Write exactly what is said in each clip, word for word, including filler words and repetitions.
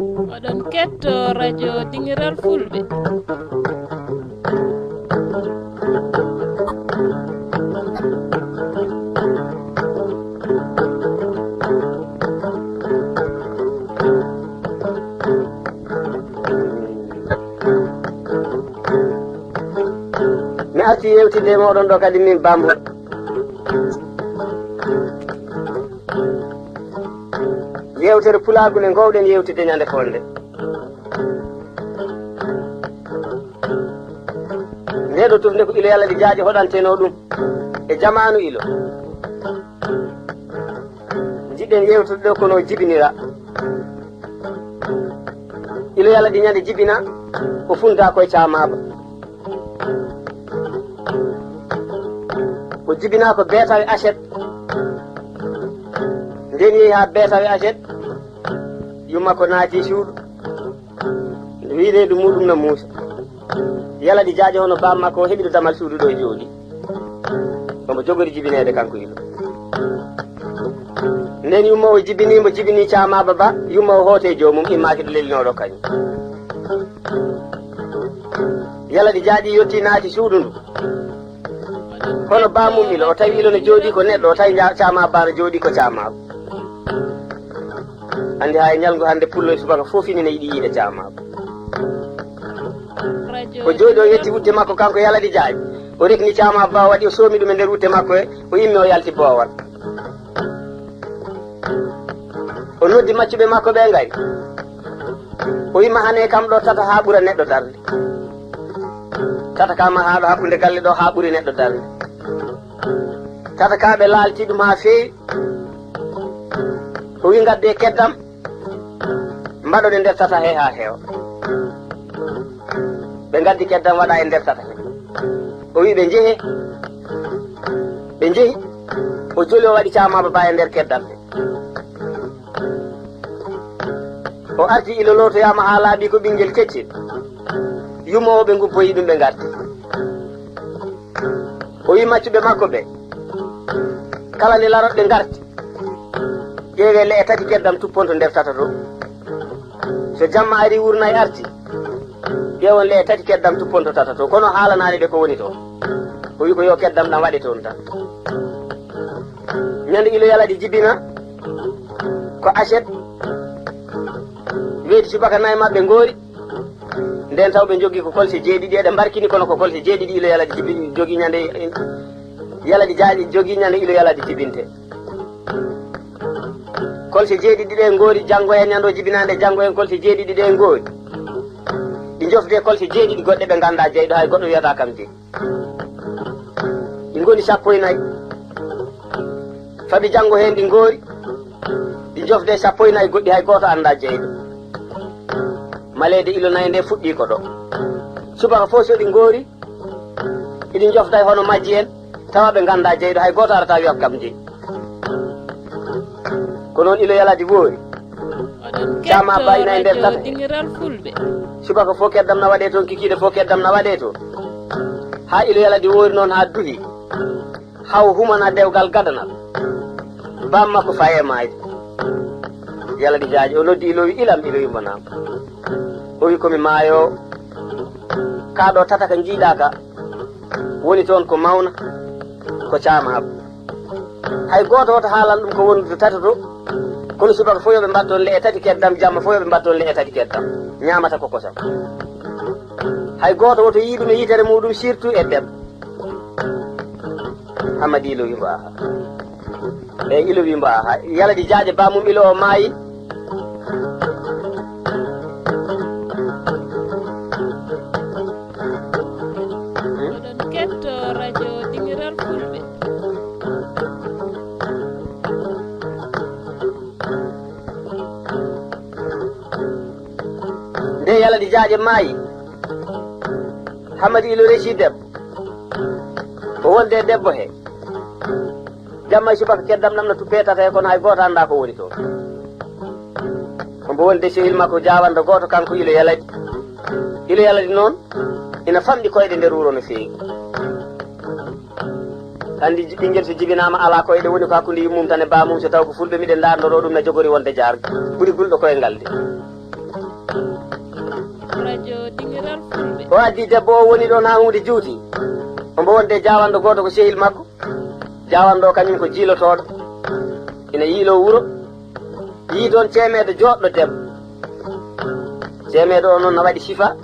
Oɗon ketto radio Dingiral Fulɓe. Mi arti yewtidde e mooɗon ɗo kadi min Bambo. Yewtere pulaagu nde ngoowɗen yewtidde ñande foonde. Nde ɗo tufnde ko ilo yalla ɗi jaaƴe hoɗantenoo ɗum e jamaanu ilo. Njiɗɗen yewtude ɗo kono o jibinira. Ilo yalla ɗi ñande jibina o funta koye caamaaba. O jibina ko beetawe acet. Nden yehi haa beetawe acet. Yumma ko naati e suudu. Nde wiireedu muɗum na muusa. Yalla ɗi jaaƴe hono baam makko o heɓiɗo damal suudu ɗo e jooɗi. Omo jogori jibineede kanko ilo. Nden yumma o jibini mo jibini caamaaba ba yumma o hoote joomum immaaki ɗo lelinooɗo kañum. Yalla ɗi jaaƴi yotti naati suudu ndu. Kono baamum ilo o tawi ilo no jooɗi ko neɗɗo o tawi nja- caamaaba ba no jooɗi ko caamaaba. Anndi haa e ñalngu hannde pullo e subaka fof fini ne yiɗi yiide caamaaba. O jooɗi o yetti wutte makko kanko yalla ɗi jaaƴe. O rekni caamaaba ba o waɗi o soomi ɗum e nder wutte makko he o immi o yalti boowal. O noddi maccuɓe makko ɓe ngari. O wima hane kam ɗo tata haa ɓura neɗɗo darnde. Tata ka ma haa ɗo hakkunde galle ɗo haa ɓuri neɗɗo darnde. Tata ka ɓe laalti ɗum haa feewi. O wi ngadde keddam. Mbaɗo ɗe nder tata he haa heewa. Ɓe ngaddi keddam waɗa e nder tata he. O wi ɓe njehe. Ɓe njehi. O joli o waɗi caamaaba ba e nder keddam he. O arti ilo lootoyaama haa laaɓi ko ɓinngel keccel. Yumoowo ɓe ngubboyi ɗum ɓe ngarti. O wi maccuɓe makko ɓe. Kala nde laroɗɗe ngarti. Ƴeewe le'e tati keddam tupponto nder tata to. So jamma ari wurnay arti. Ƴeewon le'e tati keddam tupponto tata to. Kono haalanaani ɓe ko woni to. O wi ko yo keddam ɗam waɗe toon tan. Ñande ilo yaladi jibina. Ko acet. Weeti subaka nayi maɓɓe ngoori. Nden taw ɓe jogii ko kolse jeeɗiɗi eɗe mbarkini kono ko kolse jeeɗiɗi ilo yaladi jibi- jogii ñande yaladi jaaƴi jogii ñande ilo yaladi jibinte. Kolse jeeɗiɗi ɗe ngoori janngo en ñando jibinaande janngo en kolse jeeɗiɗi ɗe ngoori. Ɗi jofde kolse jeeɗiɗi goɗɗe ɓe ngannda jeyɗo hay goɗɗo wiyata kam jeyi. Ɗi ngoni sappo e nayi. Fabi janngo heen ɗi ngoori. Ɗi jofde sappo e nayi goɗɗi hay gooto annda jeyɗo. Maleede ilo nayi nde fuɗɗi ko ɗo. Subaka fof so ɗi ngoori. Iɗi jofday hono majji en. Tawa ɓe ngannda jeyɗo hay gooto arata wiyata kam jeyi. Ko noon ilo yaladi woori. Caama bayna e nder tata. Subaka fof keddam na waɗe toon kikiiɗe fof keddam na waɗe toon. Haa ilo yaladi woori noon haa duhi. Haw humana dewgal gadanal. Bam makko faye maayde. Yaladi jaaji o noddi ilo wi ilam ilo yumbanaama. O wi komi maayo. Kaa ɗo tata ka njiiɗaa ka. Woni toon ko mawna. Ko caama abu. Hay gooto hoto haalan ɗum ko woni to tata to. Kono subaka fof yo ɓe mbaɗ toon le'e tati keddam jamma fof yo ɓe mbaɗ toon le'e tati keddam. Ñaamata ko kosam. Hay gooto woto yii ɗum e yitere muɗum surtout e debbo. Hamadi lo wimbo aha. E ilo wimbo aha. Yaladi jaaje bamum ilo o maayi. Oɗon ketto radio Dingiral Fulɓe. Nde yaladi jaaje maayi. Hamadi ilo resi debbo. Ko wonde e debbo he. Jamma e subaka keddam nam no tuppe tata he kono hay gooto annda ko woni toon. Ko mbo wonde sehil makko jawando gooto kanko ilo yaladi. Ilo yaladi noon ina famɗi koyɗe nder wuro no feewi. Anndi ɓinngel so jibinaama alaa koyɗe woni ko hakkunde yummum tan e baamum so taw ko fulɓe miɗen ndaarndoroo ɗum na jogori wonde jaarde ɓuri gulɗo koyngal de. Radio Dingiral Fulɓe. O addi debbo o woni ɗon haa huunde juuti. Omo wonde jaawanɗo gooto ko sehil makko. Jaawanɗo o kañum ko jiilotooɗo. Ina yiiloo wuro. Yii toon ceemeedo jooɗɗo debbo. Ceemeedo o noon no waɗi sifa.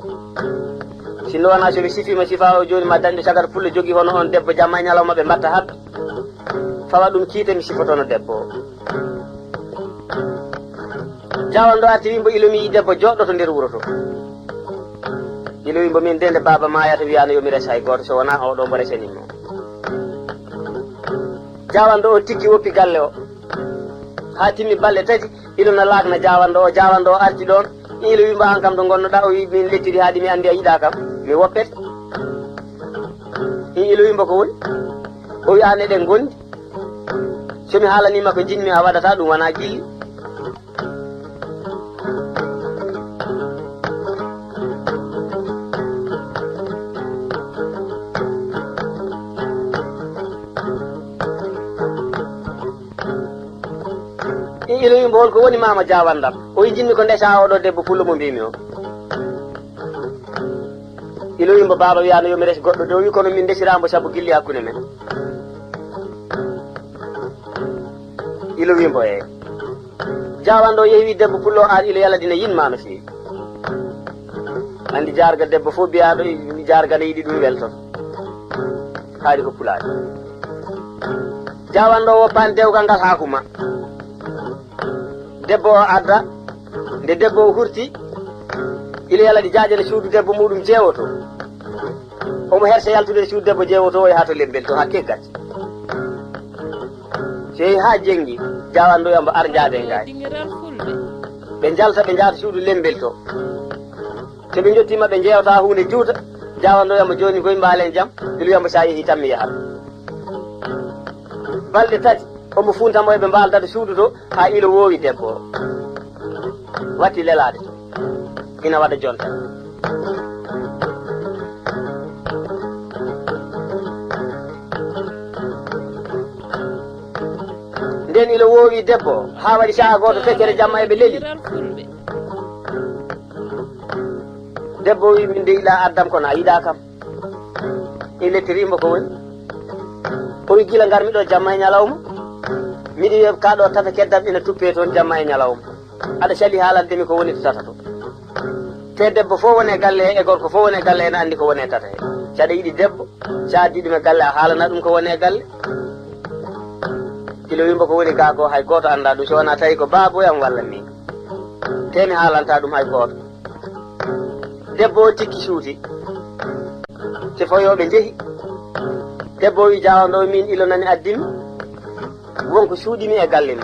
Sinno wonaa so mi sifiima sifa o jooni ma dañɗo caggal pullo jogii hono on debbo jamma e ñalawma ɓe mbatta haɓɓe. Fawa ɗum kiite mi sifotono debbo o. Jaawanɗo arti wimbo ilo mi yii debbo jooɗɗo to nder wuro to. Ilo wimbo min de nde baaba maayata wiyaano yo mi res hay gooto so wonaa oɗo mbo resani mo. Jaawanɗo o tikki woppi galle o. Haa timmi balɗe tati, ilo na laakna jaawanɗo o. Jaawanɗo o arti ɗoon. Ilo wimbo aan kam ɗo ngonnoɗaa? O wi min lettiri haaɗi mi anndi a yiɗaa kam. Mi woppete. Ilo wimbo ko woni? O wi aan eɗen ngondi. So mi haalaniima ko njiɗmi a waɗataa ɗum wonaa gilli. I ilo wimbo hol ko woni maama jaawanɗam? O wi njinmi ko ndesa oɗo debbo pullo mo mbimi o. Ilo wimbo baaba wiyaano yo mi res goɗɗo de o wi kono min ndesiraambo sabu gilli hakkunde men. Ilo wimbo e jaawanɗo o yehi wi debbo pullo aan ilo yala dina yinma no feewi. Anndi jaarga debbo fof biyaaɗo jaarga ne yiɗi ɗum weltoto. Haali ko pulaar. Jaawanɗo o woppaani dewgal ngal haa kuma. Debbo o adda. Nde debbo o hurti, ila yaladi jaajana suudu debbo muɗum jeewoto. Omo hersa yaltude suudu debbo jeewoto o yaha to lembel to hakke gacce. So yehi haa jenngi, jaawanɗo yamba ar njaade ngaari. Ɓe njalta ɓe njaata suudu lembel to. So ɓe njottiima ɓe njeewta huunde juuta, jaawanɗo yamba jooni koye mbaalen jam, ila yamba so a yehi tan mi yahat. Balɗe tati. Omo fuunta mo eɓe mbaaldata suudu to haa ilo woowi debbo o. Watti lelaade to. Ina waɗa jonta. Nden ilo woowi debbo o haa waɗi sa'a gooto feccere jamma eɓe leli. Debbo o wi min de ila addam kono a yiɗaa kam. E lettirimo ko woni? O wi gila ngarmi ɗo jamma e ñalawma. Miɗo wiya ka ɗo tata keddam ina tuppe toon jamma e ñalawma. Aɗa sali haalande mi ko woni to tata to. Te debbo fof wone galle he e gorko fof wone galle ene anndi ko wone tata he. Si aɗa yiɗi debbo, si a addi ɗum e galle a haalana ɗum ko wone galle. Ilo wimbo ko woni ga ko hay gooto annda ɗum so wona tawi ko baabo yam walla min. Te mi haalanta ɗum hay gooto. Debbo o tikki suuti. Te foyooɓe njehi. Debbo o wi jaawanɗo o min ilo nani addimi. Wonko suuɗimi e galle mi.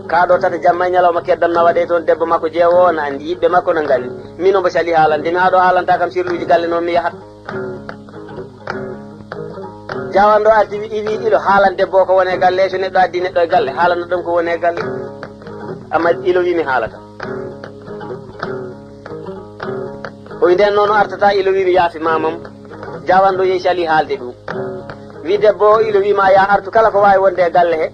Ka ɗo tata jamma e ñalawma keddam na waɗe toon debbo makko jeewo o na anndi yiɓɓe makko na nganndi. Min omo sali haalande mi haa ɗo haalanta kam sirluuji galle noon mi yahat. Jaawanɗo arti wi iwi ilo haalan debbo o ko wone galle so neɗɗo addi neɗɗo e galle haalana ɗum ko wone galle. Amma ilo wi mi haalata. O wi nden noon o artata ilo wi mi yaafi mamam. Jaawanɗo yehi sali haalde ɗum. Wi debbo o ilo wi ma ya artu kala ko waawi wonde e galle he.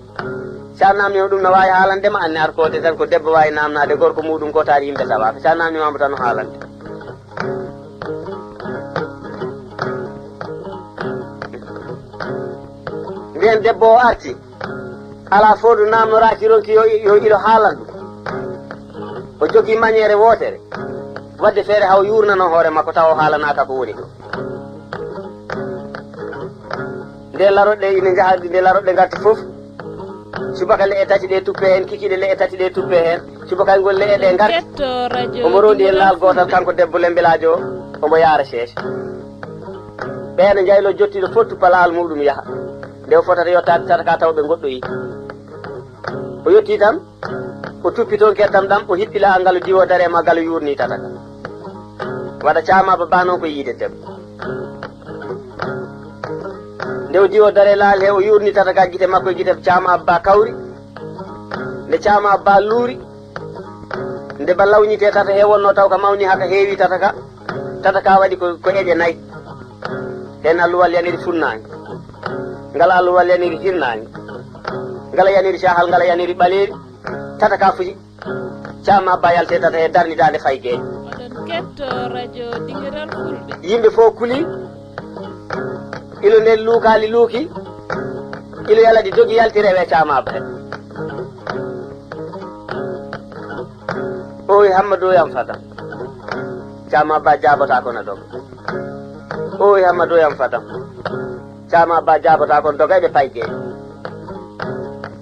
Sa namnima ɗum no waawi haalande ma anne arkode tan ko debbo waawi namnade gorko muɗum ko taari yimɓe tawaaka sa namnima mo tan o haalande. Nden debbo o arti. Alaa fof ɗo naamnoraaki ronki yo yo ilo haalan ɗum. O jogii mañeere wootere. Waɗde feere haw yuurnano hoore makko tawa o haalanaaka ko woni ɗo. Nde laroɗe ine njaha nde laroɗe ngarti fof. Subaka le'e tati ɗe tuppe heen kikiiɗe le'e tati ɗe tuppe heen. Subaka ngol le'e ɗe ngarti. Omo rondi heen laal gootal kanko debbo lembelaajo o omo yaara seese. Ɓeya no njaylo jottiiɗo fof tuppa laal muɗum yaha. Nde o fotata yottaade tata ka taw ɓe ngoɗɗoyi. O yottii tan o tuppi toon keddam ɗam o hippila ngal o diwo dare ma ngal o yuurni tata ka. Waɗa caama ba ba noon ko yiide debbo. Nde o diwo dare laal he o yuurni tata ka gite makko e gite caama abba kawri. Nde caama abba luuri. Nde ba lawñite tata he wonno taw ka mawni haka heewi tata ka. Tata ka waɗi ko ko eƴe nayi. Heen alluwal yaniri funnaange. Ngala alluwal yaniri hirnaange. Ngala yaniri cahal ngala yaniri ɓaleeri. Tata ka fuji. Caama Abba yaltee tata he darnitaande fay geeƴ. Oɗon ketto radio Dingiral Fulɓe. Yimɓe fof kuli. Ilo nden luukaali luuki. Ilo yaladi dogi yalti rewe Caama Abba he. Oy Hammadou yam fata. Caama Abba jaabotaako na doga. Oy Hammadou yam fata. Caama Abba jaabotaako doga eɓe pay geeƴ.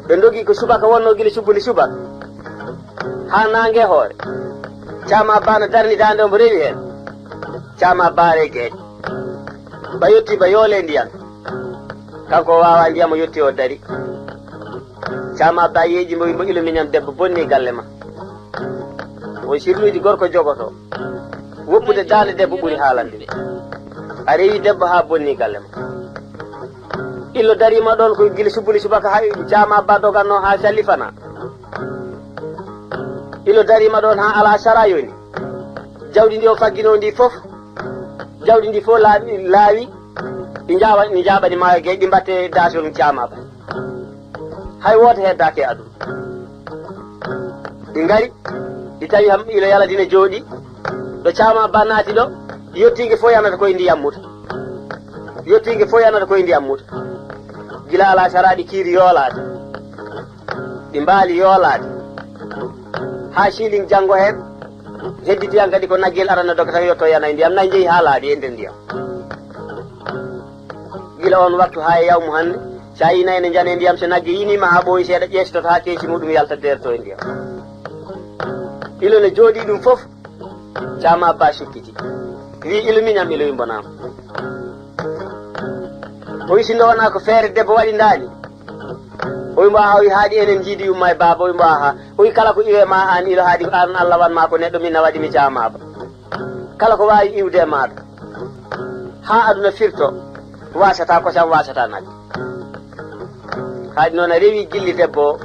Ɓe dogi ko subaka wonno gila cubbuni subaka. Haa naange hoore. Caama Abba na darni daande omo rewi heen. Caama Abba are geeƴ. Ba yotti ba yoole ndiyam. Kanko o waawa ndiyam o yotti o dari. Caama Abba yeeƴi mbo wimbo ilo miñam debbo bonni galle ma. Won sirluuji gorko jogoto. Woppude daande debbo ɓuri haalande. A rewi debbo haa bonni galle ma. Illo dariima ɗoon ko gila subbuni subaka hay Caama Abba doganno haa sallifana. Illo dariima ɗoon haa alaa sara yoni. Jawdi ndi o fagginoo ndi fof. Jawdi ndi fof laaɓi, laawi. Ɗi njaawa, ɗi njaaɓani maayo geeƴ, ɗi mbatte daasol Caama Abba. Hay wooto heddaaki e aduna. Ɗi ngari, ɗi tawi ham ilo yala dina jooɗi. Ɗo Caama Abba naati ɗo, yottiinge fof yanata koye ndiyam muta. Yottiinge fof yanata koye ndiyam muta. Gila alaa sara ɗi kiiri yoolaade. Ɗi mbaali yoolaade. Haa siilin janngo heen, hedditi han kadi ko naggel arana doga tawi yotto yana e ndiyam, nayi njehi haa laaɓi e nder ndiyam. Gila on waktu haa e yawmu hannde, so a yii nayi ne njana e ndiyam, so nagge yiniima haa ɓooyi seeɗa, ƴeestoto haa keeci muɗum yalta deerto e ndiyam. Ilo ne jooɗii ɗum fof, Caama Abba sukkiti. Wii, "Ilo miñam, ilo wimbo naam." O wii, "Si nde wonaa ko feere debbo waɗi ndaani." O wimbo, "Aha." O wii, "Haaɗi enen njiidi yumma e baaba." O wimbo, "Aha." O wii, "Kala ko iwe ma aan ilo haaɗi aan Allah wan ma ko neɗɗo, min na waɗi mi Caama Abba. Kala ko waawi iwde e maaɗa. Haa aduna firto, waasata kosam, waasata nagge." Haaɗi noon a rewi gilli debbo o.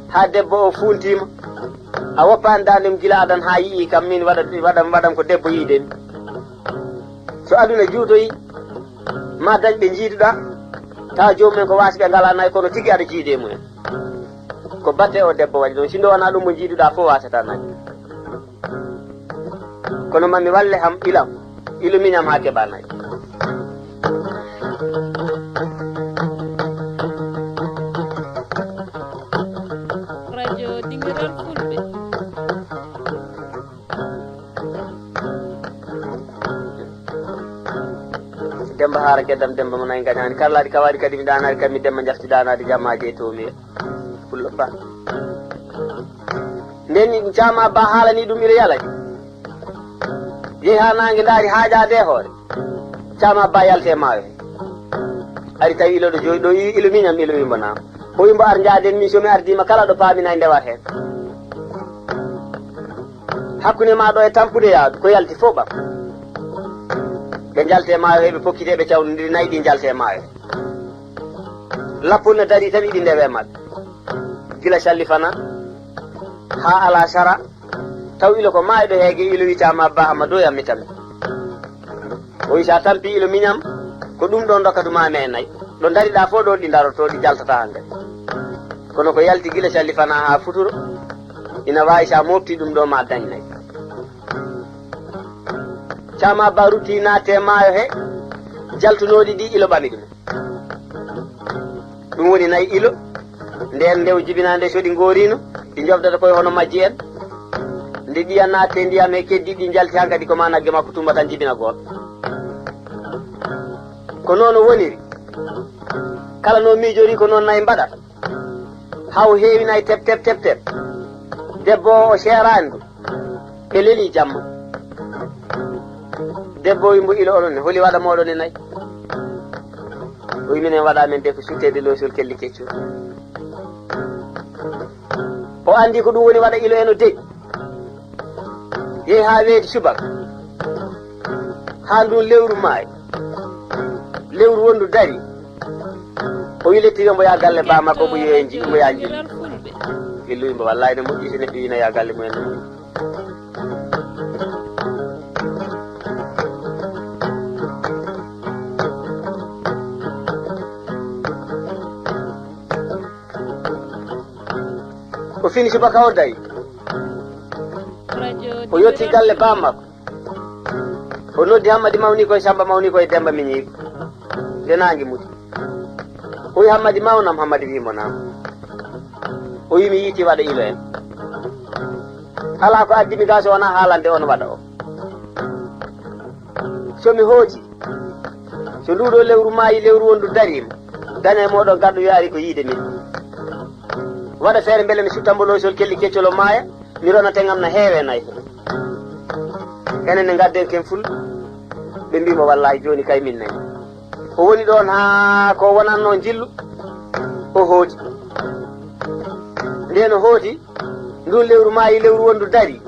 Haa debbo o fuuntiima. A woppaani daande mum gila adan haa yi'i kam min waɗa, waɗam, waɗam ko debbo yi'de mi. So aduna juutoyi, ma dañ ɓe njiiduɗa, tawa joomum en ko waasi ɓe ngalaa nayi kono tigi aɗa jiidi e mumen. Ko batte o debbo waɗi ɗum, si nde wonaa ɗum mo njiiduɗa fof waasata nayi. Kono mami walle ham ilam, ilo miñam haa keɓa nayi. Radio Dingiral Fulɓe. Demba Haara Geddam, Demba mo nayi ngañaani. Karlaaɗi kawaaɗi kadi mi ɗaanaade, kam mi Demba njafti ɗaanaade jamaaji e toomi e Pullo Ba. Nden ni Caama Abba haalani ɗum ilo yalay. Yehi haa naange ndaari haajaade e hoore. Caama Abba yalti e maayo he. Ari tawi ilo ɗo jooɗi ɗo, i-, ilo miñam, ilo wimbo naam. O wimbo ar njaaden min, so mi ardiima kala ɗo paaminay ndewat heen. Hakkunde ma ɗo e tampude yaadu, ko yalti fof ɓam. Ɓe njalti e maayo he, ɓe pokkiti, ɓe cawndondiri, nayi ɗi njalti e maayo he. Lappol na darii tan iɗi ndewe maɓɓe. Gila calli fana, haa alaa sara, taw ilo ko maayɗo heege, ilo wii Caama Abba Hamma doyam mi tampi. O wii, "Sa tampi ilo miñam, ko ɗum ɗo dokkatuma me nayi. Ɗo ndariɗa fof ɗo ɗi ndaroto, ɗi jaltata hankadi." Kono ko yalti gila calli fana haa futuro, ina waawi sa mofti ɗum ɗo ma dañ nayi. Caama Abba rutti naatte maayo he, jaltunooɗi ɗi ilo ɓami ɗum. Ɗum woni nayi ilo. Ndeen ndew jibinaa nde so ɗi ngooriino, ɗi njofdata koye hono majji en. Nde ɗiya naatte ndiyam he keddi ɗi njalti hankadi ko ma nagge makko tumba tan jibina gooto. Ko noon o woniri. Kala no miijori ko noon nayi mbaɗata. Haw heewi nayi tep, tep, tep, tep. Debbo o seeraani ɗum. Ɓe leli jamma. Debbo o wimbo ilo onon ne, holi waɗa mooɗon e nayi? O wi minen waɗa men de ko sutteede loosol kelli keccol. O anndi ko ɗum woni waɗa ilo eno deƴƴi. Yehi haa weeti subaka. Haa ndun lewru maayi. Lewru wondu dari. O wi letti wi mbo yaa galle ba makko, mbo yiyoye nji-, mbo yaa nji. Ɓe luwi mbo, wallahi ne moƴƴi so neɗɗo yina yaa galle mumen ne moƴƴi. O fini subaka o dayi. O yotti galle bammakko. O noddi Hammadi Mawni koye Samba Mawni koye Demba Miñiiko. Nde naange muti. O wi Hammadi mawnam, Hammadi wi mo naam. O wi mi yiiti waɗa ilo en. Alaa ko addi mi gaa so wonaa haalande on waɗa o. So mi hooti, so nduɗo lewru maayi, lewru wondu dariima, daña e mooɗon gaɗɗo yo ari ko yiide min. Waɗa feere mbele mi sutta mbo loosol kelli keccol o maaya, mi rona teŋam na heewe nayi. Enen ne ngadden ken ful, ɓe mbi mo wallahi jooni kay min nani. O woni ɗon haa ko wonanno jillu, o hooti. Nden o hooti, ndun lewru maayi, lewru wondu dari.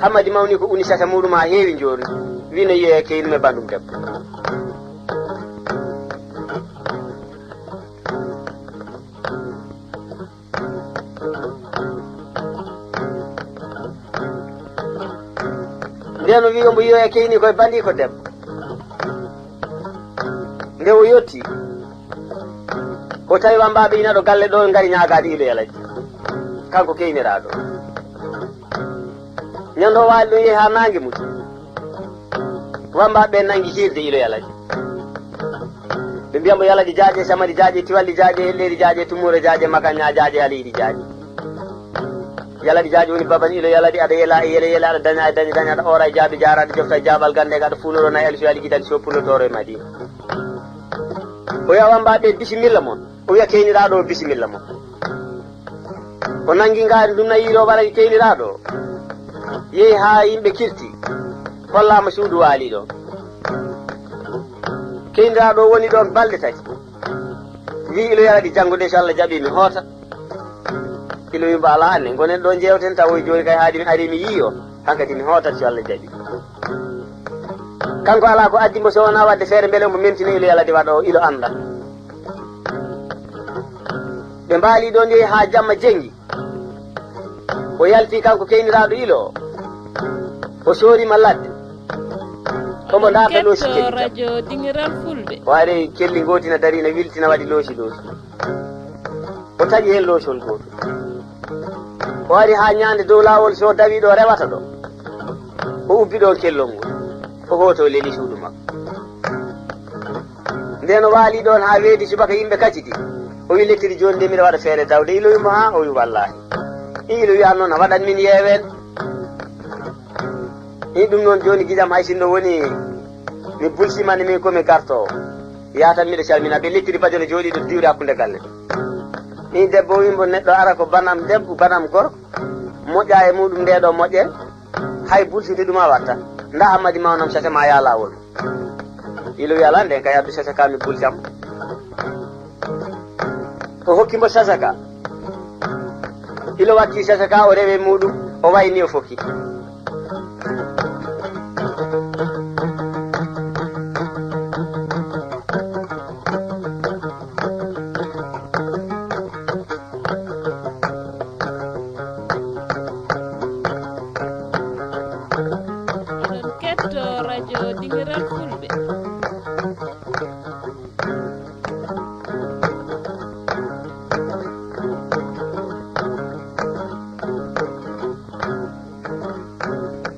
Hammadi Mawni ko uni sasa muɗum haa heewi njooni. Wi no yiyoya keynu me banndum debbo. Nden o wi omo yiyoya keyni koye banndi ko debbo. Nde o yotti, o tawi wambaaɓe ina ɗo galle ɗo ngari ñaagaade ilo yalaji. Kanko keyniraaɗo. Ñande o waali ɗum yehi haa naange muti. Wambaaɓe ɓe nangi hiirde ilo yalaji. Ɓe mbiya mbo yalaji jaaje, samari jaaje, tiwalli jaaje, helleeri jaaje, tumuure jaaje, makaña jaaje, aliiri jaaje. Yalaɗi jaaji woni baban ilo yalaɗi, aɗa yela e yele yele, aɗa daña e dañe dañe, aɗa oora e jaaɓi jaara, aɗa jofta e jaaɓal gannde, aɗa fuunoro nayi alfi aliki dali so pulotoro e Madina. O wiya wambaaɓe bisimilla mon, o wiya keyniraaɗo o bisimilla mon. O nangi ngaari ndum nayi ilo wara e keyniraaɗo. Yehi haa yimɓe kirti, hollaama suudu waali ɗo. Keyniraaɗo woni ɗon balɗe tati. Wi ilo yalaɗi janngo de so Allah jaɓi mi hoota. Ilo wimba alaa anne, ngonen ɗo jeewten tawoy jooni kay haadi mi ari mi yii o, hankadi mi hootat so Allah jaɓi. Kanko alaa ko addi mbo so wonaa waɗde feere mbele omo memtina ilo yalade waɗa o ilo annda. Ɓe mbaali ɗo njehi haa jamma jenngi. O yalti kanko keyniraaɗo ilo o. O soorima ladde. Omo ndaarta loosi kelli jam. Radio Dingiral Fulɓe. O ari kelli ngooti na dari na wiltina waɗi loosi loosi. O taƴi heen loosol gootol. O ari haa ñaande dow laawol so dawi ɗo rewata ɗo. O ubbi ɗon kellol ngol. O hooto leli suudu makko. Nden o waali ɗon haa weeti subaka yimɓe kaciti. O wi lekkiri jooni de mbiɗa waɗa feere dawde. Ilo wimo haa o wi wallahi. Ilo wiya noon a waɗan min yeeween. Ni ɗum noon jooni gijam hay sinno woni mi bulsimani min ko mi gartoowo. Yahatan miɗo calmina ɓe lekkiri bajano jooɗiiɗo diwri hakkunde galle. Ni debbo wimbo neɗɗo ara ko banam debbo, banam gorko. Moƴƴa e muɗum nde ɗo moƴƴe. Hay bulsinde ɗum a watta. Nda Hammadi mawnam sase ma yaa laawol. Ilo wi alaa nden kay addu sase ka mi bulsam. O hokki mbo sase ka. Ilo watti sase ka o rewe muɗum o wayni o fokki. Eɗen ketto radio Dingiral Fulɓe.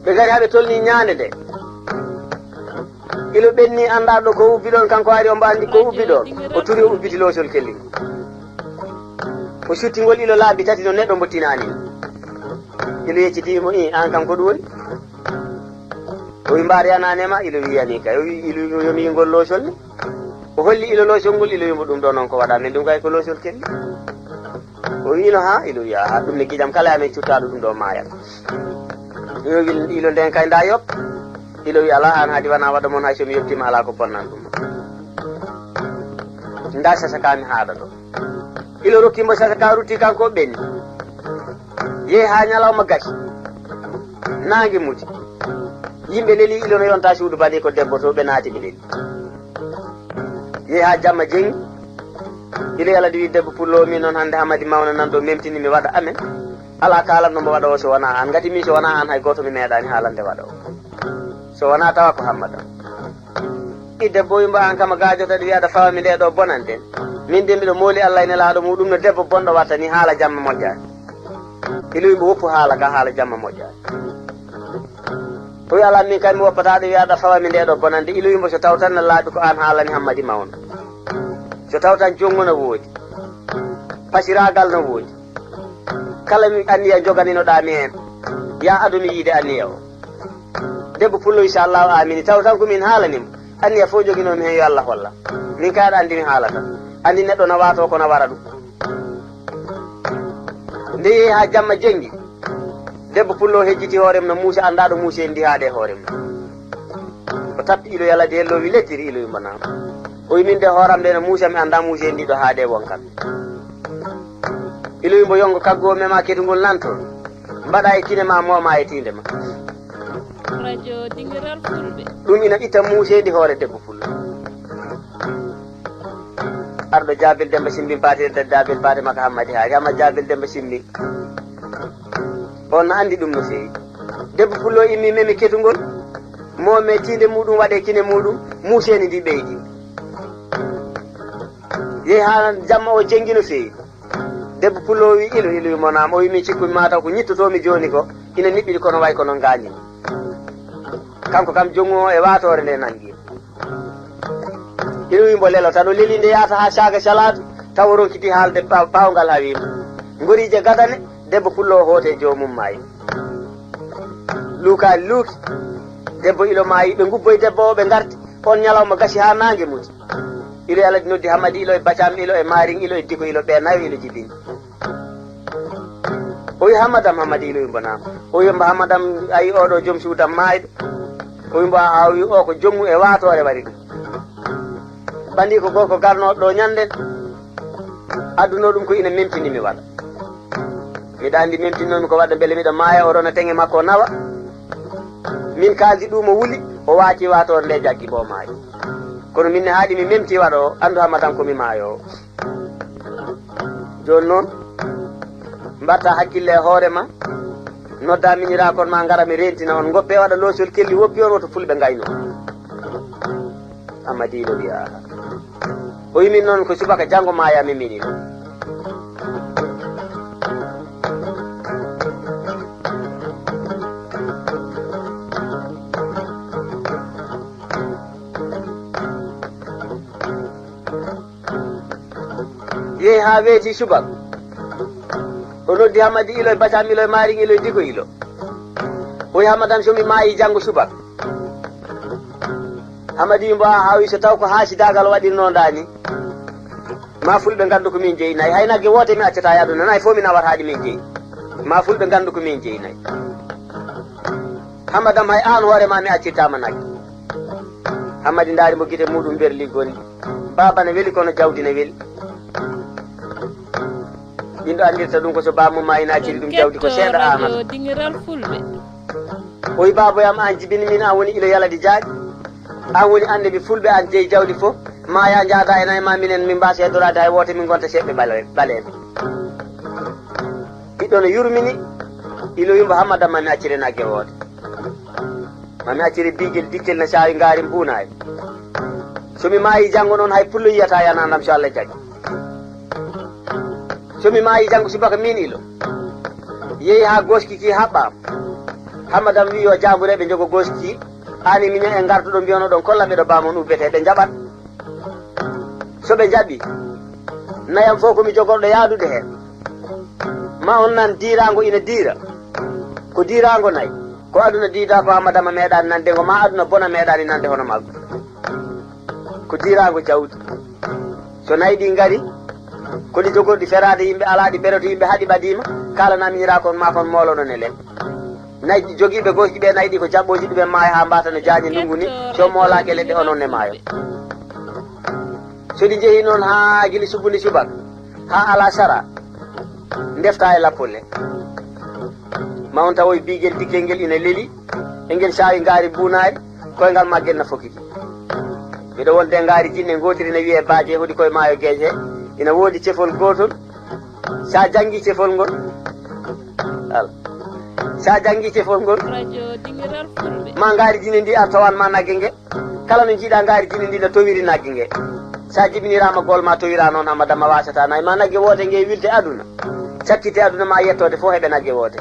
Ɓe ngari haa ɓe tolni ñaande nde. Ilo ɓenni anndaa ɗo ko ubbi ɗon, kanko ari omo anndi ko ubbi ɗon. O turi o ubbiti loosol kelli. O sutti ngol ilo laabi tati no neɗɗo mbo tinaani. Ilo yecciti mo, "Ii, aan kam ko ɗum woni?" O wi, "Mbaari anaane ma?" Ilo wiyani kay. O wi, ilo wi, "Yo mi yingol loosol ni." O holli ilo loosol ngol, ilo wi mo, "Ɗum ɗo noon ko waɗa men ɗum kay ko loosol kelli." O wino, "Haa?" Ilo wi, "Haa ɗum ne gijam kala amen cuttaaɗo ɗum ɗo maayat." Ilo wi, "Ilo nden kay nda yoɓ." Ilo wi, "Alaa aan haadi wana waɗa mon hay so mi yoɓtiima alaa ko bonnan ɗum." Nda sasa ka mi haada ɗo. Ilo rokki mo sasa ka rutti kanko o ɓenni. Yehi haa ñalawma gasi. Naange muti. Yimɓe leli ilo no yonta suudu bani ko debbo to ɓe naati ɓe leli. Yehi haa jamma jengi. Ilo yala diwi debbo pullo min noon hannde Hammadi mawna nan ɗo memtini mi waɗa amen. Alaa kaalanno mbo waɗa o so wonaa aan. Ngati min so wonaa aan hay gooto mi meeɗaani haalande waɗa o. So wonaa tawa ko Hammada. I debbo wimbo aan kama gaajoto ɗi wiyaɗa fawami nde ɗo bonande. Min de mbiɗo mooli Allah e nelaaɗo muɗum no debbo bonɗo watta ni haala jamma moƴƴaani. Ilo wimbo woppu haala ka haala jamma moƴƴaani. O wi, "Alaa, min kay mi woppataa ɗo wiyaa aɗa fawa mi ndee ɗoo bonannde." Ilowi mbo, "So taw tan na laaɓi ko aan haalani Hammadi mawɗo. So taw tan jonngo na woodi, pasiraagal na woodi. Kala mi anniya joganinoɗaa mi heen, yaa adu mi yiide anniya o." Debbo pullo wi, "Inchallahu, aamini. Taw tan ko min haalani mo. Anniya fof joginoomi heen yo Allah holla. Min kay aɗa anndi mi haalata. Anndi neɗɗo na waato ko na wara ɗum." Nde yehi haa jamma jenngi, debbo pullo hejjiti hoore mum no muusi, anndaa ɗo muusi en ndi haaɗe hoore mum. O tappi ilo yaladi heen, loowi lettiri, ilo yumbo naam. O wi, "Min de hooram nde no muusi, mi anndaa muusi en ndi ɗo haaɗe won kam." Ilo yumbo yongo kaggo o mema ketugol nan toon. Mbaɗa e kine ma, mooma e tiinde ma. Radio Dingiral Fulɓe. Ɗum ina itta muusi en ndi hoore debbo pullo. Arɗo Jaabil Demba Simbi, patirde Jaabil Fatima ka Hammadi Haali, Hammadi Jaabil Demba Simbi. On na anndi ɗum no feewi. Debbo pullo immi memi ketugol, mo me tiinde muɗum waɗe kine muɗum, muusi en ndi ɓeydi. Yehi haa jamma o jenngi no feewi. Debbo pullo wi, "Ilo, ilo mo naam." O wi, "Min cikkumi ma taw ko ñittotoomi jooni ko, ina niɓɓiɗi kono way kono ngaañi." Kanko kam jonngu o e waatoore nde nanngi. Ina wimbo lelo tan o leli nde yaata haa caaga calaatu, taw o ronkiti haalde pa-, paawngal haa wiima. Ngoriije gadane, debbo pullo o hoote joomum maayi. Luukaali luuki, debbo ilo maayi, ɓe ngubboyi debbo o, ɓe ngarti. On ñalawma gasi haa naange muti. Ilo yaladi noddi Hammadi ilo e Bacam ilo e Maaring ilo e Diko ilo, ɓe nayo ilo jibini. O wi, "Hammadam, Hammadi ilo wimbo naam." O wi, "Mbo Hammadam, a yi oɗo joom suudam maayɗo?" O wi, "Mbo a wi o ko jonngu e waatoore wari ɗum. Bandi ko gorko garnooɗo ɗo ñanden, adduno ɗum ko ina memtini mi waɗa. Miɗa anndi memtinoomi ko waɗa mbele miɗa maaya, o rona teŋe makko nawa. Min kaaldi ɗum o wuli, o waati waatoore nde jaggi mbo maayi. Kono min ne haaɗi mi memti waɗa o, anndu Hammadan ko mi maayo o." Jooni noon, mbatta hakkille e hoore ma, nodda miñirakon ma ngara mi rentina on, ngoppe waɗa loosol kelli woppi on woto fulɓe ngayno. Amma diino wiya, o yimin noon ko subaka janngo maaya mi minin. Yehi haa weeti subaka. O noddi Hammadi ilo e Bacam ilo e Maaring ilo e Diko ilo. O wi Hammadan so mi maayi janngo subaka. Hammadi wi mbo a hawi so taw ko haasidaagal waɗirnondaa ni. Ma fulɓe nganndu ko min jeyi nayi. Hay nagge woote mi accata e aduna nayi fof mi nawata ɗi min jeyi. Ma fulɓe nganndu ko min jeyi nayi. Hammadam hay aan hoore ma mi accirtaama nagge. Hammadi ndaari mbo gite muɗum mberli gonɗi. Baaba ne weli kono jawdi ne weli. Ɓiɗɗo anndirta ɗum ko so baaba mum maayi naaciri ɗum jawdi ko seeɗa aanata. Dingiral Fulɓe. O wi baaba yam aan jibini min aan woni ilo yaladi jaaɗi. Aan woni annde mi fulɓe aan jeyi jawdi fof. Maaya njaada e nayi ma minen min mbaasi heddoraade hay woote min ngonta seeɓɓe ɓale-, ɓaleeɓe. Ɓiɗɗo no yurmini, ilo wimbo Hammadam ma mi accire nagge woote. Ma mi accire biigel dikkel na saawi ngaari mbuunaay. So mi maayi janngo noon hay pullo yiyata yanandam so Allah jaggi. So mi maayi janngo subaka min ilo. Yehi haa gooski ki haɓɓaama. Hammadam wi yo jaambureeɓe njogo gooski ki. Aan e miño en ngarduɗo mbiyonoɗon kolla ɓeɗo baamon ubbete ɓe njaɓat. So ɓe njaɓi, nayam fof ko mi jogorɗo yaadude heen. Ma on nan diiraango ina diira. Ko diiraango nayi. Ko aduna diida ko Hammadama meeɗaani nande ngo, ma aduna bona meeɗaani nande hono maggo. Ko diiraango jawdi. So nayi ɗi ngari, ko ɗi jogorɗi feraade yimɓe alaa ɗi beroto yimɓe haa ɗi ɓadiima, kaalana miñiraa kon ma kon moolono ne len. Nayi jogiiɓe gooski ɓe nayi ɗi ko jaɓɓooji ɗumen maaya haa mbaata no jaañe ndungu ni, so moolaaki e leɗɗe onon ne maayo. So ɗi njehi noon haa gili subundi subaka, haa alaa sara, ndefta e lappolle. Ma on tawoy biigel dikkel ngel ina leli, e ngel saawi ngaari buunaari, koyngal maggel na fokiti. Miɗo wonde ngaari jinne ngootiri ne wiyee Baaje, hoɗi koye maayo Geeje, ina woodi cefol gootol. Sa janngi cefol ngol, al-, sa janngi cefol ngol, Radio Dingiral Fulɓe. Ma ngaari jinne ndi ar tawan ma nagge nge. Kala no njiiɗa ngaari jinne ndi no towiri nagge nge. Sa jibinirama gol ma towira noon Hammadama wasata nayi ma nagge woote nge wilde aduna. Cakkite aduna ma yettoode fof heɓe nagge woote.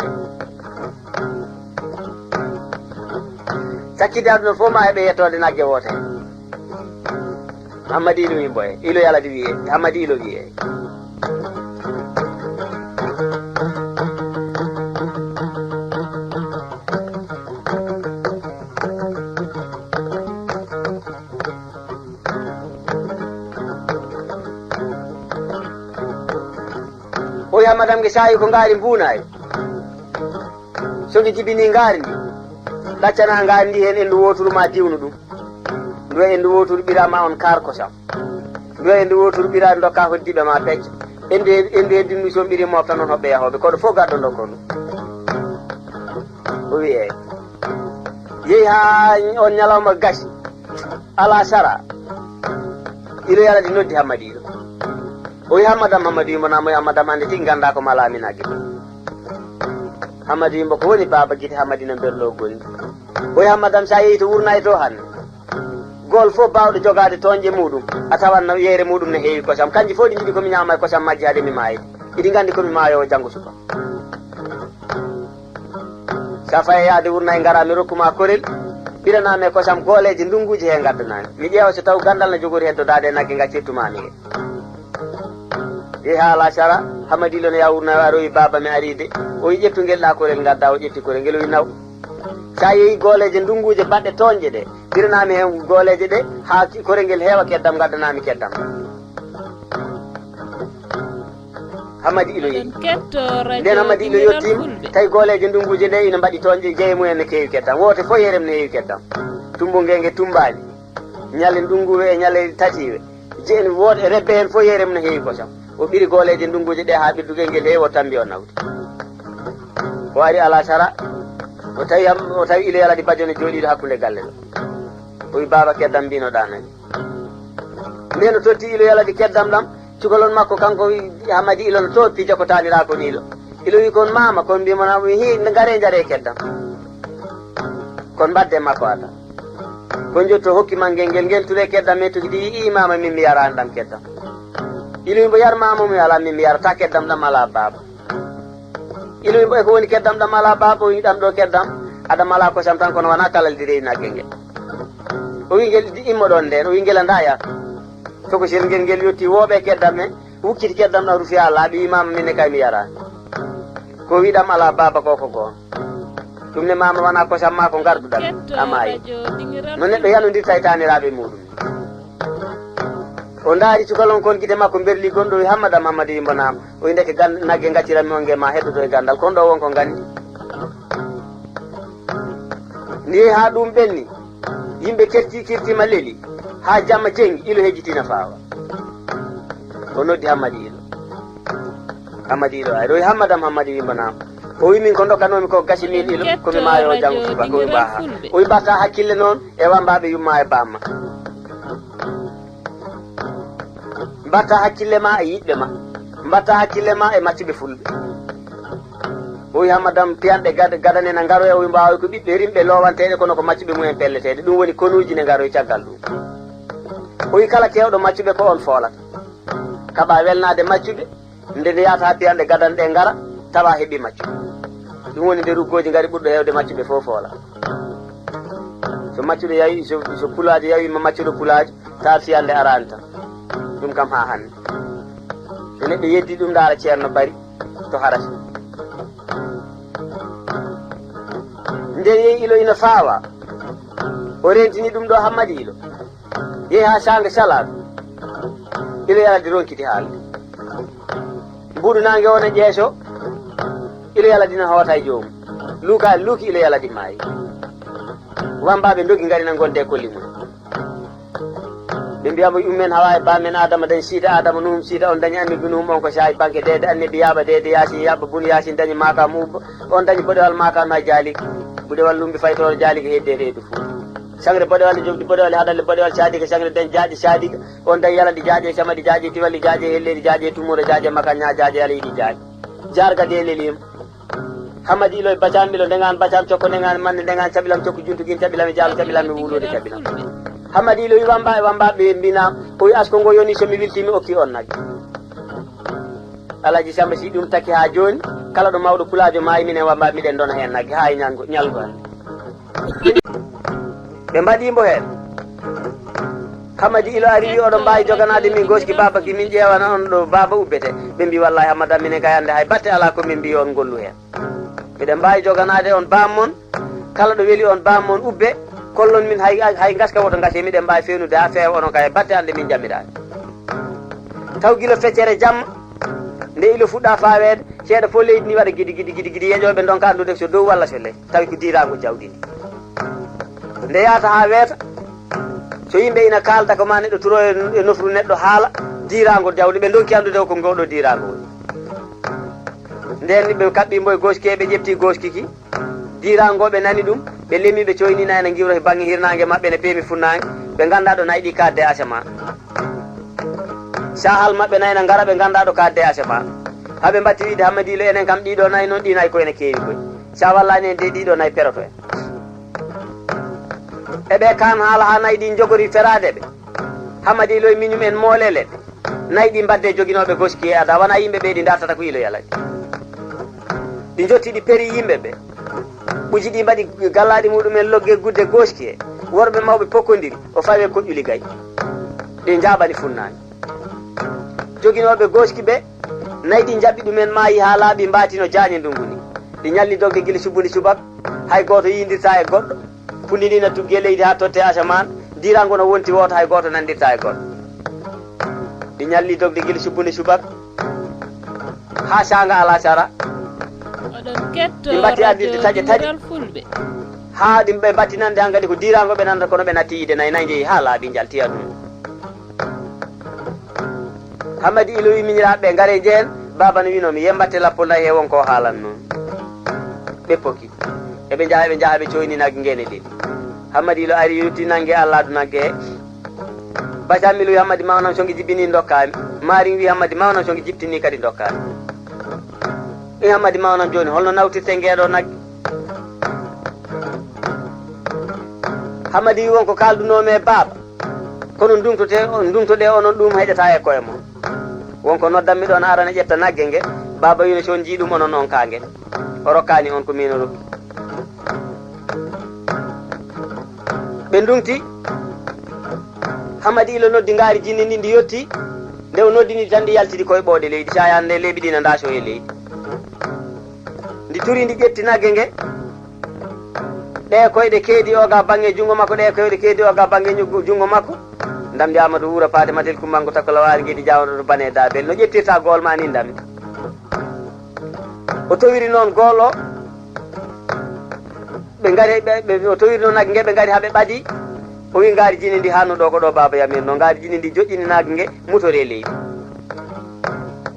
Sakkiti aduna fof ma heɓe yettoode nagge woote. Hammadi Ilo wimbo e Ilo Yaladi wiye, Hammadi Ilo wiye. O wi Hammadam nge saayi ko ngaari mbuunaari. So nge jibinii ngaari ndi, ɗaccana ngaari ndi heen enndu wooturu ma diwnu ɗum. Ndu e enndu wooturu ɓiraa ma on kaar kosam. Ndu e enndu wooturu ɓiraa ndokka hoddiiɓe ma pecca. Enndu e, enndu e dinnu so on ɓirii mofta noon hoɓɓe yahooɓe. Koɗo fof gaddo ndokko ɗum. O wi eey. Yehi haa on ñalawma gasi. Alaa sara. Ilo Yaladi noddi Hammadi Ilo. O wi Hammadam, Hammadi wimbo naamo, o wi Hammadam hannde tigi nganndaa ko malaa mi nagge. Hammadi wimbo ko woni baaba gite Hammadi no mberloo gonɗi. O wi Hammadam so a yehi to wurnay to hannde. Gol fof baawɗo jogaade toñƴe muuɗum, a tawan no yeyre muuɗum no heewi kosam. Kanji fof ɗi njiɗi ko mi ñaama e kosam majji hade mi maayde. Iɗi nganndi ko mi maayoowo janngo suka. Sa faye yaade wurnay ngara mi rokku ma korel, ɓiranaa mi e kosam gooleeje ndunnguuje he ngaddanaa mi. Mi ƴeewa so taw ganndal no jogori heddodaade e nagge ngaccirtu ma mi he. Yehi haa Lacara, Hammadi Ilo no yaha wurnay o aroyi baaba mi arii de. O wi ƴettu ngel ɗa korel ngadda, o ƴetti korel ngel o wi naw. Sa yehi gooleeje ndunnguuje baɗɗe toñƴe ɗe, ɓiranaa mi heen gooleeje ɗe haa ki-, korel ngel heewa keddam ngaddanaa mi keddam. Hammadi Ilo yehi. Ndeen Hammadi Ilo yottiima, tawi gooleeje ndunnguuje ɗe ina mbaɗi toñƴe, jeyi mumen no keewi keddam. Woote fof yerem no heewi keddam. Tummbungel nge tummbaani. Ñale ndunnguwe e ñale tatiiwe. Jeyi woote rebbe heen fof yerem no heewi kosam. O ɓiri gooleeje ndunnguuje ɗe haa ɓirdugel ngel heewi o tammbi o nawdi. O ari alaa sara. O tawi Ham-, o tawi Ilo Yaladi Bajo no jooɗiiɗo hakkunde galle ɗo. O wi baaba keddam mbinoɗaa nani. Ndeen o totti Ilo Yaladi keddam ɗam, cukalon makko kanko wi Hammadi Ilo no to pija ko taaniraako ni Ilo. Ilo wi kon maama, kon mbimo na wi hi ngare njare keddam. Kon mbadde makko ata. Kon jotto hokki mangel ngel ngel ture keddam men tugidi yi maama min mi yaraani ɗam keddam. Ilo wi mbo yar maama mi ala min mi yarata keddam ɗam ala baaba. Ilo wi mbo e ko woni keddam ɗam ala baaba o wi ɗam ɗo keddam. Adam ala kosam tan kono wona kalal di reyi nagge ngel. O wi ngel di immo ɗon nden, o wi ngel anda ya. Tokosel ngel ngel yotti wooɓe keddam men, wukkiti keddam ɗam rufi ha laaɓi, wi maama min ne kay mi yaraani. Ko wiɗam ala baaba ko ko goon. Ɗum ne maama wona kosam ma ko ngarduɗam, a maayi. No neɗɗo yanodirta e taaniraaɓe muɗum. O ndaari cukalon kon gite makko berli gonɗo wi Hammadam, Hammadi wi mbo naam. O wi ndeke gan-, nagge ngacciranmi on nge ma heddoto e gandal, kon ɗo won ko nganndi. Ndi yehi haa ɗum ɓenni, yimɓe kerti kirtima leli, haa jamma jengi, Ilo hejjitina faawa. O noddi Hammadi Ilo. Hammadi Ilo ari, o wi Hammadam, Hammadi wi mbo naam. O wi min ko ndokkanoomi ko gasi min Ilo, ko mi maayo janngo suba, ko mi mbaaha. O wi mbatta hakkille noon e wambaaɓe yumma e bamma. Mbatta hakkille ma e yiɗɓe ma. Mbatta hakkille ma e maccuɓe fulɓe. O wi Hammadam piyanɗe gad-, gadane na ngaroya, o wi mbaawi ko ɓiɓɓe rimɓe lowanteeɗe kono ko maccuɓe mumen pelleteeɗe. Ɗum woni konuuji ne ngaroy caggal ɗum. O wi kala keewɗo maccuɓe ko on foolata. Kaɓa welnaade maccuɓe, nde nde yahata piyanɗe gadane ɗe ngara, tawa heɓi maccuɓe. Ɗum woni nde ruggooji ngari ɓurɗo heewde maccuɓe fof foola. So maccuɗo yawi, so, so pulaajo yawi ma maccuɗo pulaajo, tawa fiyande araani tan. Ɗum kam haa hannde. So neɗɗo yeddi ɗum, ndaara ceerno bari to harata. Nden yehi Ilo ina faawa. O rentini ɗum ɗo Hammadi Ilo. Yehi haa saanga salaaɓe. Ilo Yaladi ronkiti haalde. Mbuuɗu naange o ne ƴeeso. Ilo Yaladi na hoota e joomum. Luuka luuki Ilo Yaladi maayi. Wambaaɓe ndogi ngari na gonde kolli mum. Ɓe mbiya mo yummen hawa e bammen Adama dañi siida Adama Nuhum siida on dañi annabi Nuhum on ko saayi banke deede annabi Yaaba deede Yaasin Yaaba Bun Yaasin dañi Maaka Muuba on dañi boɗewal Maaka no jaali. Buɗewal lumbi faytooro jaali ko hedde reedu fuu. Sangre boɗewal jomdi boɗewal haɗalle boɗewal saadi ko sangre dañi jaaƴe saadi. On dañi yaladi jaaƴe, samadi jaaƴe, tiwali jaaƴe, helleedi jaaƴe, tummuura jaaƴe, makaña jaaƴe, yala yiɗi jaaƴe. Jaarga de lelima. Hammadi Ilo e bacam, Ilo ndeŋan bacam, cokko ndeŋan manne, ndeŋan caɓilam, cokko juntugin caɓilam, e jaam caɓilam, e wulude caɓilam. Hammadi Ilo wi wamba e wamba ɓe mbina, o wi asko ngo yoni so mi wilti mi okki on nagge. Alaji Samba si ɗum taki ha joni, kala ɗo mawɗo pulajo maayi minen wamba miɗen dona hen nagge ha e ñalgo, ñalgo hande. Ɓe mbaɗi mbo heen. Hammadi Ilo ari wi, "Oɗon mbaawi joganaade min gooski baaba ki, min ƴeewana on ɗo baaba ubbete?" Ɓe mbi, "Wallaahi Hammada, minen kay hannde hay batte alaa ko min mbi on ngollu heen. Miɗen mbaawi joganaade on baam mon, kala ɗo weli on baam mon ubbe, kollon min hay, hay ngaska woto ngasi, miɗen mbaawi fewnude haa feewa, onon kay batte hannde min njamiraani." Taw gila feccere jamma, nde Ilo fuɗɗa faaweede, seeɗa fof leydi ndi waɗa gidi, gidi, gidi, gidi, yeñooɓe ndonka anndude so dow walla so ley. Tawi ko diiraango jawdi ndi. Nde yahata haa weeta, so yimɓe ina kaalda ko ma neɗɗo turo e, e nofru neɗɗo haala, diiraango jawdi, ɓe ndonki anndude ko ngoɗo diiraango woni. Ndeen ni ɓe kaɓɓi mbo e gooski, ɓe ƴefti gooski ki. Diiraango ɓe nani ɗum, ɓe lemi, ɓe coyni nayna ngiwra e baŋŋe hirnaange maɓɓe ne peemi funnaange, ɓe ngannda ɗo nayi ɗi kaadde asamaan. Sahal maɓɓe nayna ngara, ɓe ngannda ɗo kaadde asamaan. Haa ɓe mbatti wiide, "Hammadi Ilo, enen kam ɗiɗo nayi noon, ɗi nayi ko ene keewi koy. Sa wallaani en de, ɗiɗo nayi peroto en." E ɓe kaan haala haa nayi ɗi njogori feraade ɓe. Hammadi Ilo e miñum en moole leɗɗe. Nayi ɗi mbadde joginooɓe gooski e ada, wona yimɓe ɓe ɗi dartata ko Ilo yalani. Ɗi njotti ɗi peri yimɓe ɓe. Ɓuji ɗi mbaɗi gallaaɗi muɗum en logge gudde gooski he. Worɓe mawɓe pokkondiri, o fawe koƴƴuli gay. Ɗi njaaɓani funnaange. Joginooɓe gooski ɓe, nayi ɗi njaɓi ɗum en maayi haa laaɓi mbaati no jaañe ndungu ni. Ɗi ñalli dogde gila subbundi subaka, hay gooto yiyindirta e goɗɗo. Pundi ndi na tuggi e leydi haa totte asamaan, diiraango no wonti wooto, hay gooto nandirta e goɗɗo. Ɗi ñalli dogde gila subbundi subaka haa saanga alasara. Oɗon ketto Ɗi mbatti ardirde radio taƴe taƴe. Dural Fulɓe. Haa ɗi ɓe mbatti nande hankadi ko diiraango ɓe nanda, kono ɓe natti yiide nayi, nayi njehi haa laaɓi njalti aduna. Hammadi Ilo wi miñiraaɓe ɓe, "Ngare njehen, baaba no wiinoo mi, yee mbatte lappol nayi he won ko haalan noon." Ɓe pokki. Eɓe njaha, eɓe njaha, ɓe coyni nagge ngee ne leli. Hammadi Ilo ari, yetti nagge, allaadu nagge he. Basi Hammadi Ilo wi, "Hammadi mawnam, so nge jibbini ndokkaami." Maarin wi, "Hammadi mawnam, so nge jibtini kadi ndokkaami." I Hammadi mawnam, jooni holno nawtirte ngeeɗo nagge? Hammadi wi, "Won ko kaaldunoo mi e baaba. Kono ndumtote, ndumtoɗe onon ɗum heƴata e koye mon. Won ko noddanmi ɗoon arana ƴetta nagge nge, baaba wino so on njii ɗum onon on kaa nge. O rokkaani on ko miin o rokki." Ɓe ndumti, Hammadi Ilo noddi ngaari jinni ndi, ndi yetti. Nde o noddini tan ndi yaltidi koye ɓooɗe leydi, caayaan nde leeɓi ɗi na ndaaco e leydi. Ndi turi, ndi ƴetti nagge nge. Ɗee koyɗe keedi o ga baŋnge junngo makko, ɗee koyɗe keedi o ga baŋnge ñuggu-, junngo makko. Ndamndi Aamadu Wuura Paate Matel Kumbanko Takko Lawaari Ngeedi Jaawanɗo to Bane Daabel. No ƴettirta gool ma ni ndamndi. O towiri noon gool o. Ɓe ngari, ɓe, ɓe, o towiri noon nagge nge, ɓe ngari haa ɓe ɓadi. O wi ngaari jinni ndi, "Hanno ɗo ko ɗo baaba yamir no." Ngaari jinni ndi joƴƴini nagge nge, mutori e leydi.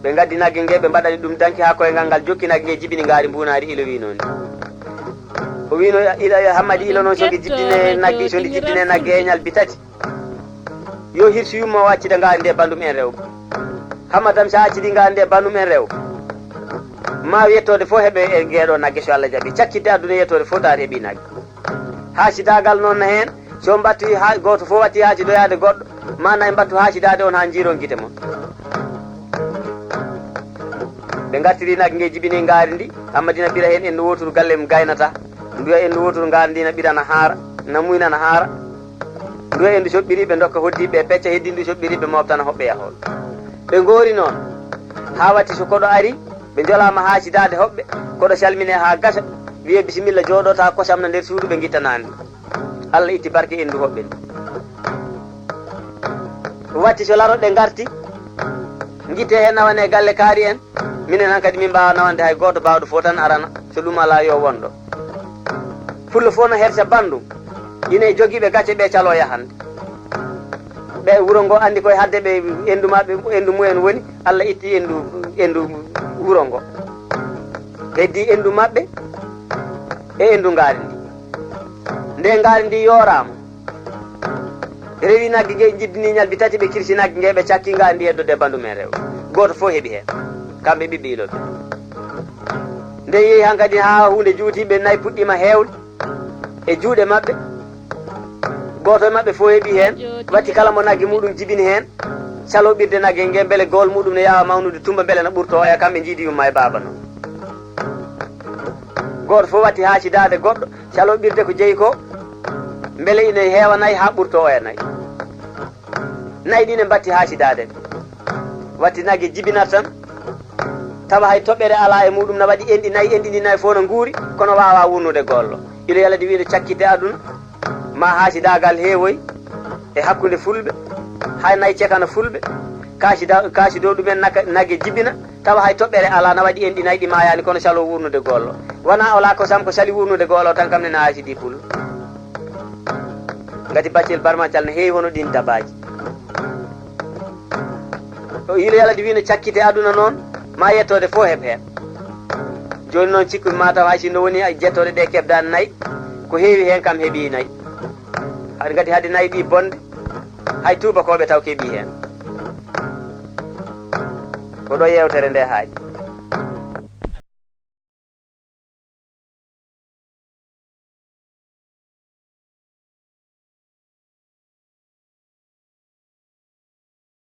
Ɓe ngaddi nagge nge, ɓe mbaɗani ɗum danki haa koyngal ngal jokki nagge nge, jibini ngaari mbuunaari Ilo wi noon. O wino Ilo, Hammadi Ilo noon, so nge jibbine nagge, so nde jibbine nagge he ñalbi tati, yo hirsu yumma o accida ngaari nde bandum en rewɓe. Hammadi am, so a accidi ngaari nde bandum en rewɓe, ma yettode fof heɓe e ngeeɗo nagge, so Allah jaɓi. Cakkitde aduna yettode fof taar heɓi nagge. Haasidaagal noon na heen, so mbattu ha-, gooto fof watti haasidoyaade goɗɗo, ma nayi mbattu haasidaade on haa njiiron gite mon. Ɓe ngartiri nagge nge, jibini ngaari ndi, Hammadi na ɓira heen enndu wooturu galle mum gaynata. Nduya enndu wooturu ngaari ndi na ɓira na haara, na muyna na haara. Nduya enndu soɓɓiri ɓe ndokka hoddiiɓe e pecca, heddi ndu soɓɓiri ɓe mooɓtana hoɓɓe yahool. Ɓe ngoori noon, haa watti so koɗo ari, ɓe njolaama haasidaade hoɓɓe, koɗo salmine haa gasa, wiye bisimilla jooɗo ta kosam na nder suudu ɓe ngittanaani. Allah itti barke enndu hoɓɓe ndu. Watti so laroɗe ngarti, ngitte heen nawane galle kaari en, minen hankadi min mbaawa nawande hay gooto, baawɗo fof tan arana, so ɗum alaa yo won ɗo. Pullo fof no hersa banndum, ina e jogiiɓe gacce ɓe caloo yahande. Ɓe wuro ngo anndi koye hadde ɓe enndu maɓɓe, enndu mumen woni, Allah itti enndu, enndu wuro ngo. Heddi enndu maɓɓe e enndu ngaari ndi. Nde ngaari ndi yooraama, rewi nagge nge, jibbini ñalbi tati, ɓe kirsi nagge nge, ɓe cakki ngaari ndi heddo debba ndu men rew. Gooto fof heɓi heen, kamɓe ɓiɓɓe Ilo ɓe. Nde yehi hankadi haa huunde juuti, ɓe nayi puɗɗiima heewde e juuɗe maɓɓe. Gooto e maɓɓe fof heɓi heen, watti kala mo nagge muɗum jibini heen, caloɓirde nagge nge, mbele gool muɗum ne yaawa mawnude tumba, mbele na ɓurto oya, kamɓe njiidi yumma e baaba noon. Gooto fof watti haasidaade goɗɗo, caloɓirde ko jeyi ko, Mbele ine heewa nayi haa ɓurto oya nayi. Nayi ɗi ne mbatti haasidaade. Watti nagge jibinat tan, tawa hay toɓɓere alaa e muɗum, na waɗi enɗi nayi, enɗi ɗi nayi fof no nguuri, kono waawaa wurnude gollo. Ilo yaladi wiide cakkite aduna, ma haasidaagal heewoy e hakkunde fulɓe, hay nayi cekana fulɓe, kaasida-, kaasido ɗumen naka-, nagge jibina, tawa hay toɓɓere alaa, na waɗi enɗi nayi ɗi maayaani, kono salo wurnude gollo. Wonaa o laa kosam, ko sali wurnude gollo tan kam ne na haasidi pul. Ngati baccel barmacal ne heewi hono ɗin dabaaji. O yiilo yaladi wino cakkite aduna noon, ma yettoode fof heɓ heen. Jooni noon cikku ma taw hay si no woni ay jettooɗe ɗe keɓdaani nayi, ko heewi heen kam heɓi nayi. Haɗa ngati hade nayi ɗi bonde, hay tuubakooɓe taw keɓi heen. Ko ɗo yeewtere nde haaɗi.